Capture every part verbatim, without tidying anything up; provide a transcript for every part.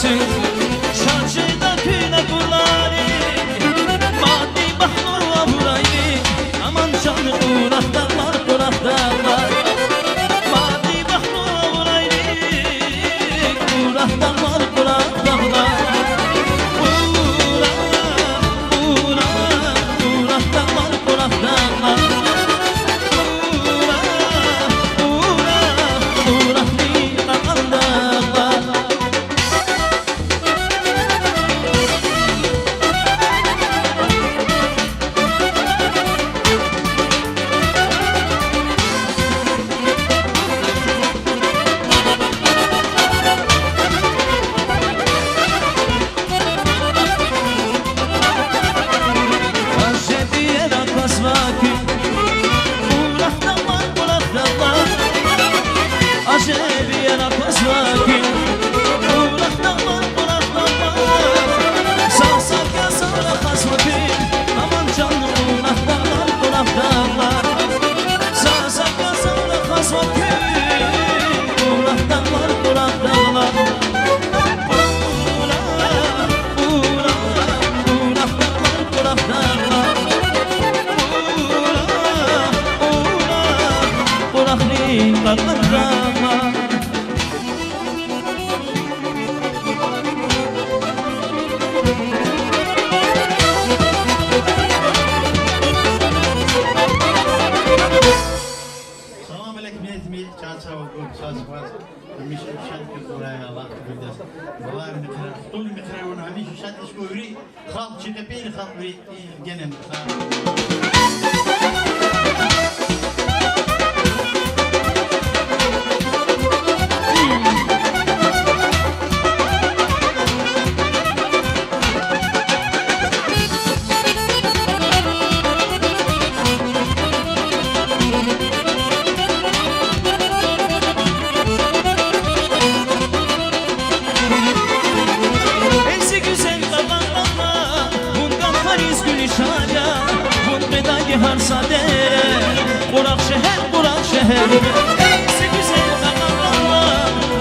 Шад жеда куьн акурлари, мадни бахтлу авурайди. Аман чан, Кьурагь дагълар, Кьурагь дагълар, мадни бахтлу авурайди. Кьурагь дагълар, Кьурагь дагълар, Кьурагь, Кьурагь, Кьурагь дагълар, Кьурагь дагълар, Кьурагь, Кьурагь, Кьурагьдин кьакьан дагълар. Ажебияр аквазва куьн, Кьурагь дагълар, Кьурагь дагълар. Ажебияр аквазва куьн, Кьурагь дагълар, Кьурагь дагълар. Са-сак язва, рахазва куьн, аман чан, Кьурагь дагълар, Кьурагь дагълар. Са-сак язва, рахазва куьн, Кьурагь дагълар, Кьурагь дагълар. Кьурагь, Кьурагь, Кьурагь дагълар, Кьурагь дагълар. Кьурагь, Кьурагь, Кьурагьдин кьакьан дагълар. Салам алейкум, миллет, ми чан сагъ хьуй, чан сагъ хьуй. Гьамиша шад хьуй, Аллагь, Аллагь кьабулдач. Балайрин мехъерар, хтулрин мехъерар авуна, гьамиша шад хьуй вири халкь, чи тепейрин халкь вири, и генани. Эй зи гуьзел Къазанбала, вун гафариз гуьлуьшан я, вун къведайди гьар са дере, Кьурагь шегьер, Кьурагь шегьер. Эй зи гуьзел Къазанбала,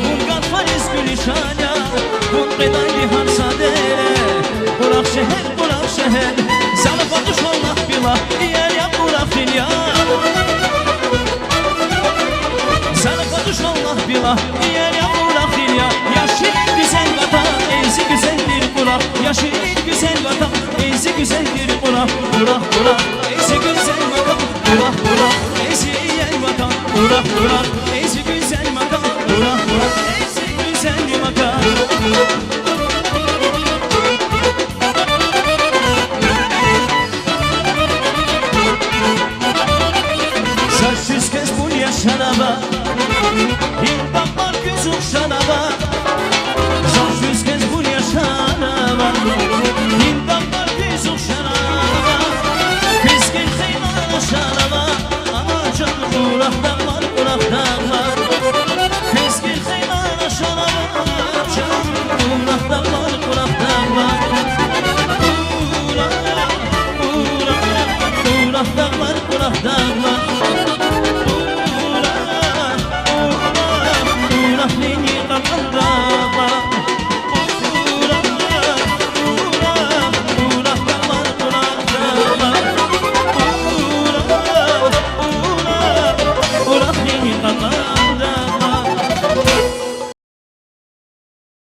вун гафариз гуьлуьшан я, вун къведайди гьар са дере, Кьурагь шегьер, Кьурагь шегьер. Зана кьван туш валлагь-биллагь, иер я Кьурагь хил я. Зана кьван туш валлагь-биллагь, иер я Кьурагь хил я. Я ширин гуьзел ватан, эй зи гуьзел тир Кьурагь, я ширин гуьзел ватан, эй зи гуьзел тир Кьурагь. Кьурагь, Кьурагь, эй зи гуьзел макан, Кьурагь, Кьурагь, эй зи иер ватан, Кьурагь, Кьурагь, эй зи гуьзел макан, Кьурагь, Кьурагь, эй зи гуьзел макан. Заз суьз квез пул яшанава, гьи дагълар куьз ухшанава. Заз суьз квез пул яшанава, гьи дагълар куьз ухшанава. Квез гила хейлар ашанава, аман чан, Кьурагь дагълар, Кьурагь дагълар. Квез гила хейлар ашанава, чан, Кьурагь дагълар, Кьурагь дагълар. Кьурагь, Кьурагь, Кьурагь дагълар, Кьурагь дагълар. Кьурагь, Кьурагь, Кьурагьдин кьакьан дагълар.